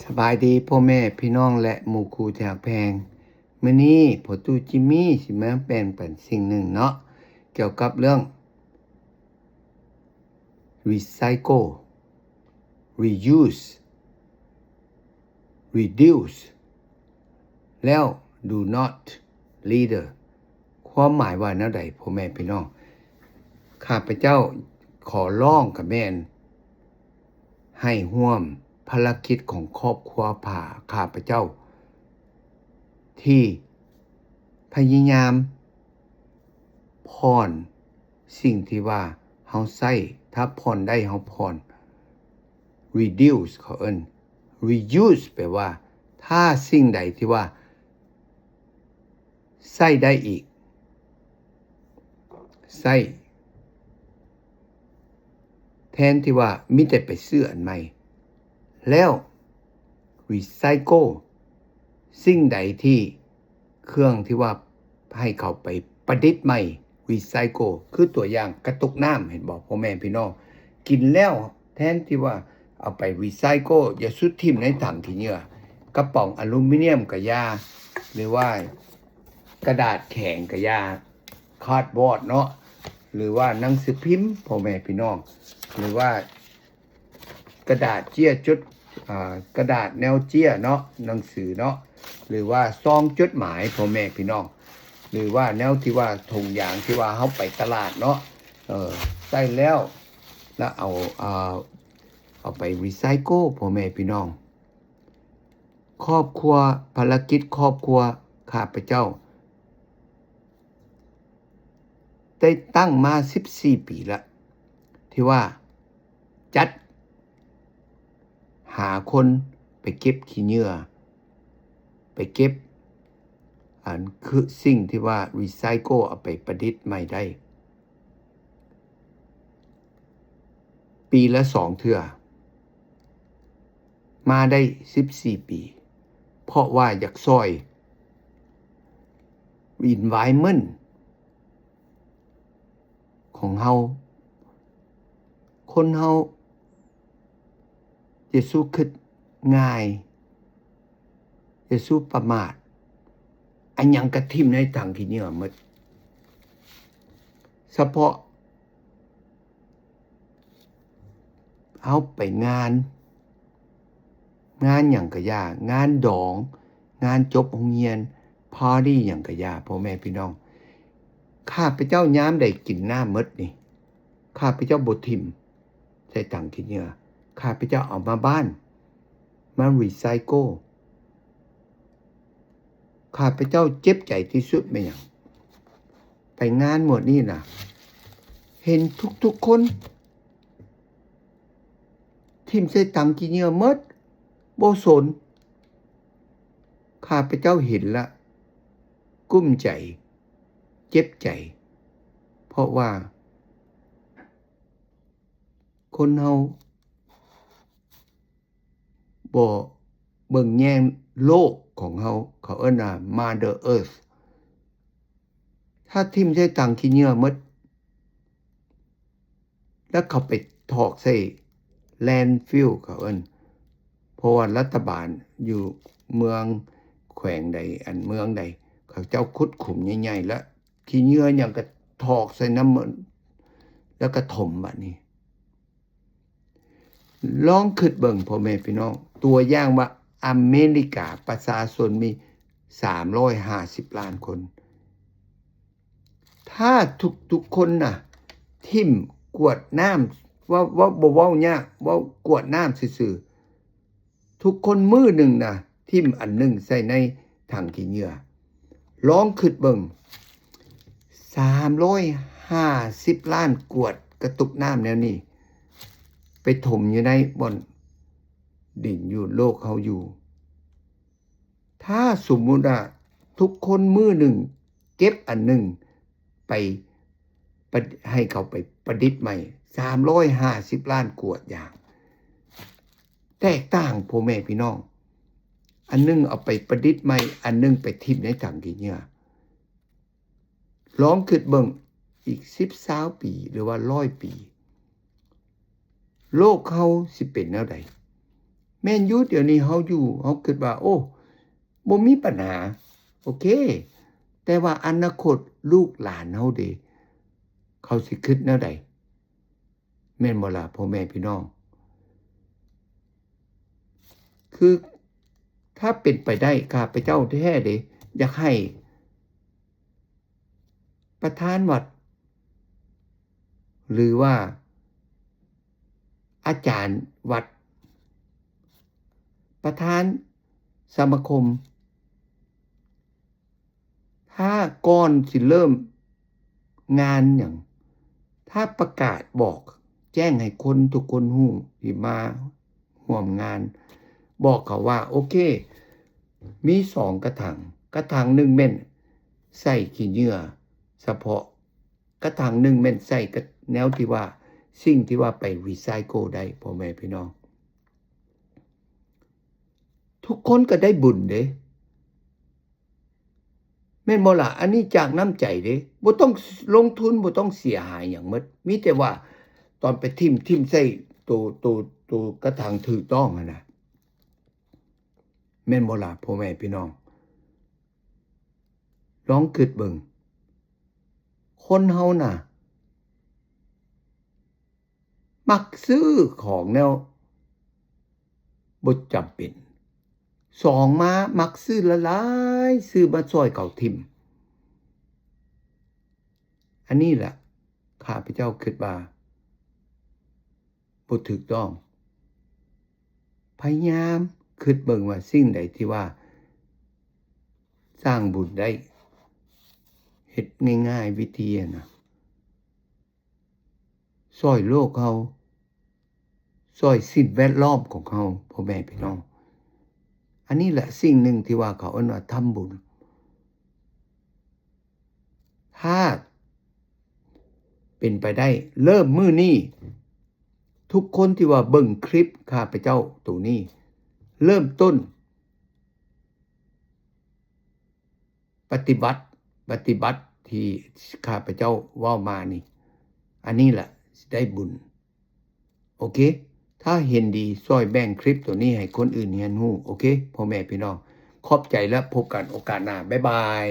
ສະບາຍດີພໍ່ແມ່ພີ່ນ້ອງ ແລະ ໝູ່ຄູ່ທີ່ຮັກແພງ. ມື້ນີ້ພໍ່ຕູ້ຈິມມີຊິມາແບ່ງປັນສິ່ງໜຶ່ງເນາະ ກ່ຽວກັບເລື່ອງ recycle, reuse, reduce ແລ້ວ do not litter. ຄວາມໝາຍວ່າແນວໃດພໍ່ແມ່ພີ່ນ້ອງ? ຂ້າພະເຈົ້າຂໍຮ້ອງກະແມ່ນ ໃຫ້ຮ່ວມພາລະກິດຂອງຄອບຄົວພາ ຂ້າພະເຈົ້າ ທີ່ພະຍາຍາມຜ່ອນສິ່ງທີ່ວ່າເຮົາໃຊ້, ຖ້າຜ່ອນໄດ້ເຮົາຜ່ອນ, reduce ເຂົາເອີ້ນ reuse ແປວ່າ ຖ້າສິ່ງໃດທີ່ວ່າ ໃຊ້ໄດ້ອີກ ໃຊ້ ແທນທີ່ວ່າມີແຕ່ໄປຊື້ອັນໃໝ່ ແລ້ວ recycle ສິ່ງໃດທີ່ ເຄື່ອງທີ່ວ່າໃຫ້ເຂົາໄປປະດິດໃໝ່ recycle ຄືຕົວຢ່າງກະຕຸກນ້ຳ ເຫັນບໍ່ພໍ່ແມ່ພີ່ນ້ອງ? ກິນແລ້ວແທນທີ່ວ່າເອົາໄປ recycle ຢ່າສຸດຖິ້ມໃນຖັງຂີ້ເຫຍື້ອ, ກະປ໋ອງອາລູມີນຽມກະຢ່າ ຫຼືວ່າກະດາດແຂງກະຢ່າ cardboard ເນາະ ຫຼືວ່າໜັງສືພິມ ພໍ່ແມ່ພີ່ນ້ອງ ຫຼືວ່າ ກະດາດເຈ້ຍຈົດ ອາ ກະດາດແນວເຈ້ຍເນາະ ໜັງສືເນາະ ຫຼືວ່າຊອງຈົດໝາຍ ພໍ່ແມ່ພີ່ນ້ອງ ຫຼືວ່າແນວທີ່ວ່າຖົງຢາງທີ່ວ່າເຮົາໄປຕະຫຼາດເນາະ ເອີ ໃຊ້ແລ້ວ ແລ້ວເອົາ ເອົາ ເອົາໄປ recycle ພໍ່ແມ່ພີ່ນ້ອງ. ຄອບຄົວ ພາລະກິດຄອບຄົວຂ້າພະເຈົ້າ ໄດ້ຕັ້ງມາສິບສີ່ປີລະ ທີ່ວ່າຈັດຫາຄົນໄປເກັບຂີ້ເຫຍື້ອ ໄປເກັບ ອັນ ຄືສິ່ງທີ່ວ່າ recycle ເອົາໄປປະດິດໃໝ່ໄດ້ ປີລະສອງເທື່ອ ມາໄດ້ສິບສີ່ປີ ເພາະວ່າຢາກຊ່ອຍ environment ຂອງເຮົາ. ຄົນເຮົາ ຢ່າສູ່ຄິດງ່າຍ, ຢ່າສູ່ປະໝາດ, ອັນຫຍັງກະຖິ້ມໃນຖັງຂີ້ເຫຍື້ອໝົດ. ສະເພາະ ເຮົາໄປງານ, ງານຫຍັງກະຢ່າ, ງານດອງ, ງານຈົບໂຮງຮຽນ, ປາຕີ້ຫຍັງກະຢ່າ, ພໍ່ແມ່ພີ່ນ້ອງ, ຂ້າພະເຈົ້າຍາມໃດກິນນ້ຳໝົດນີ້, ຂ້າພະເຈົ້າບໍ່ຖິ້ມໃສ່ຖັງຂີ້ເຫຍື້ອ, ຂ້າພະເຈົ້າເອົາມາບ້ານ, ມາ recycle. ຂ້າພະເຈົ້າເຈັບໃຈທີ່ສຸດແມ່ນຫຍັງ? ໄປງານໝົດນີ້ນະ ເຫັນທຸກໆຄົນຖິ້ມໃສ່ຖັງຂີ້ເຫຍື້ອໝົດ, ບໍ່ສົນ. ຂ້າພະເຈົ້າເຫັນລະກຸ້ມໃຈ, ເຈັບໃຈ, ເພາະວ່າຄົນເຮົາ ບໍ່ເບິ່ງແຍງໂລກຂອງເຮົາ, ເຂົາເອີ້ນວ່າ Mother Earth. ຖ້າຖິ້ມໃສ່ຖັງຂີ້ເຫຍື້ອໝົດ ແລ້ວເຂົາໄປຖອກໃສ່ landfill ເຂົາເອີ້ນ, ເພາະວ່າລັດຖະບານຢູ່ເມືອງແຂວງໃດ ອັນເມືອງໃດ ເຂົາເຈົ້າຂຸດຂຸມໃຫຍ່ໆ ແລ້ວ ຂີ້ເຫຍື້ອຫຍັງກະຖອກໃສ່ນ້ຳມັນ ແລ້ວກະຖົມບາດນີ້. ລອງຄິດເບິ່ງພໍ່ແມ່ພີ່ນ້ອງ, ຕົວຢ່າງວ່າອາເມລິກາປະຊາຊົນມີສາມຮ້ອຍຫ້າສິບລ້ານຄົນ, ຖ້າທຸກໆຄົນນະ ຖິ້ມກວດນ້ຳ, ເວົ້າ ເວົ້າ ບໍ່ເວົ້າຍາກ, ເວົ້າກວດນ້ຳຊື່ໆ, ທຸກຄົນມື້ໜຶ່ງນະ ຖິ້ມອັນໜຶ່ງໃສ່ໃນຖັງຂີ້ເຫຍື້ອ. ລອງຄິດເບິ່ງ ສາມຮ້ອຍຫ້າສິບລ້ານກວດກະຕຸກນ້ຳແນວນີ້ ໄປຖົມຢູ່ໃນບ່ອນດິນຢູ່ໂລກເຮົາຢູ່. ຖ້າສົມມຸດວ່າທຸກຄົນມື້ໜຶ່ງເກັບອັນໜຶ່ງໄປປະ ໃຫ້ເຂົາໄປປະດິດໃໝ່ ສາມຮ້ອຍຫ້າສິບລ້ານກວດຢ່າງ ແຕກຕ່າງພໍ່ແມ່ພີ່ນ້ອງ, ອັນໜຶ່ງເອົາໄປປະດິດໃໝ່, ອັນໜຶ່ງໄປຖິ້ມໃນຖັງຂີ້ເຫຍື້ອ. ລອງຄິດເບິ່ງ ອີກສິບ ຊາວປີ ຫຼືວ່າຮ້ອຍປີ ໂລກເຮົາຊິເປັນແນວໃດ? ແມ່ນຢູ່ ດຽວນີ້ເຮົາຢູ່ ເຮົາຄິດວ່າ ໂອ້ ບໍ່ມີບັນຫາ ໂອເຄ ແຕ່ວ່າອະນາຄົດລູກຫຼານເຮົາເດ ເຂົາຊິຄິດແນວໃດ? ແມ່ນບໍ່ລະ ພໍ່ແມ່ພີ່ນ້ອງ? ຄື ຖ້າເປັນໄປໄດ້ ຂ້າພະເຈົ້າແທ້ເດ ຢາກໃຫ້ປະທານວັດ ຫຼືວ່າອາຈານວັດ ປະທານສະມາຄົມ ຖ້າກ່ອນຊິເລີ່ມງານຫຍັງ ຖ້າປະກາດບອກແຈ້ງໃຫ້ຄົນທຸກຄົນຮູ້ທີ່ມາຮ່ວມງານ ບອກເຂົາວ່າ ໂອເຄ ມີສອງກະຖາງ ກະຖາງໜຶ່ງແມ່ນໃສ່ຂີ້ເຫຍື້ອສະເພາະ ກະຖາງໜຶ່ງແມ່ນໃສ່ກະ ແນວທີ່ວ່າ ສິ່ງທີ່ວ່າໄປ recycle ໄດ້ ພໍ່ແມ່ພີ່ນ້ອງ ທຸກຄົນກໍໄດ້ບຸນເດ້ ແມ່ນບໍ່ລະ? ອັນນີ້ຈາກນ້ຳໃຈເດ້ ບໍ່ຕ້ອງລົງທຶນ ບໍ່ຕ້ອງເສຍຫາຍຫຍັງໝົດ ມີແຕ່ວ່າຕອນໄປຖິ້ມ ຖິ້ມໃສ່ໂຕ ໂຕ ໂຕກະຖາງຖືກຕ້ອງຫັ້ນນະ ແມ່ນບໍ່ລະ ພໍ່ແມ່ພີ່ນ້ອງ? ລອງຄິດເບິ່ງ ຄົນເຮົານະ ມັກຊື້ຂອງແນວບໍ່ຈຳເປັນ ສອງມາມັກຊື້ຫຼາຍໆ ຊື້ມາຊ່ອຍເຂົາຖິ້ມ ອັນນີ້ລະ ຂ້າພະເຈົ້າຄິດວ່າບໍ່ຖືກຕ້ອງ ພະຍາຍາມຄິດເບິ່ງວ່າສິ່ງໃດທີ່ວ່າສ້າງບຸນໄດ້ ເຮັດງ່າຍໆ ວິທີຫັ້ນນະ ຊ່ອຍໂລກເຮົາ ຊ່ອຍສິ່ງແວດລ້ອມຂອງເຮົາ ພໍ່ແມ່ພີ່ນ້ອງ ອັນນີ້ແຫຼະສິ່ງໜຶ່ງທີ່ວ່າເຂົາເອີ້ນວ່າທຳບຸນ ຖ້າເປັນໄປໄດ້ ເລີ່ມມື້ນີ້ ທຸກຄົນທີ່ວ່າເບິ່ງຄລິບຂ້າພະເຈົ້າໂຕນີ້ ເລີ່ມຕົ້ນ ປະຕິບັດ ປະຕິບັດທີ່ຂ້າພະເຈົ້າເວົ້າມານີ້ ອັນນີ້ລະຊິໄດ້ບຸນ ໂອເຄ ຖ້າເຫັນດີຊ່ອຍແບ່ງຄລິບໂຕນີ້ໃຫ້ຄົນອື່ນຮຽນຮູ້ ໂອເຄ ພໍ່ແມ່ພີ່ນ້ອງ ຂອບໃຈ ແລະ ພົບກັນໂອກາດໜ້າ ບາຍບາຍ.